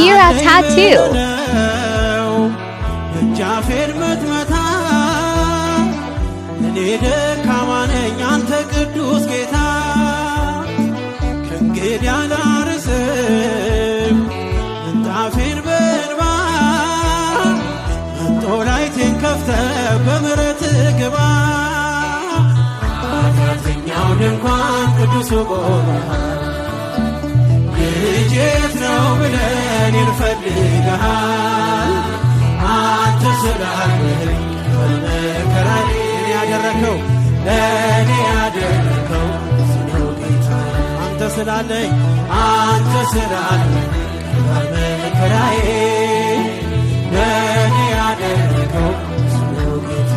Tira Tattoo. ነው ደጃፌን ምትመታ፣ እኔ ደካማ ነኝ፣ አንተ ቅዱስ ጌታ። ከእንግዲህ አላርስም ምንጣፌን በእንባ፣ መንጦላይቴን ከፍተህ በምሕረት ግባ። ኃጢአተኛው ድንኳን ቅዱሱ ቆመሃል፣ ልጄ የት ነው ብለን እንፈልግሃል። አንተ ስላለኝ በመከራዬ ያደረከው፣ ለእኔ ያደረከው ብዙ ነው ጌታ። አንተ ስላለኝ፣ አንተ ስላለኝ በመከራዬ ለእኔ ያደረከው ብዙ ነው ጌታ።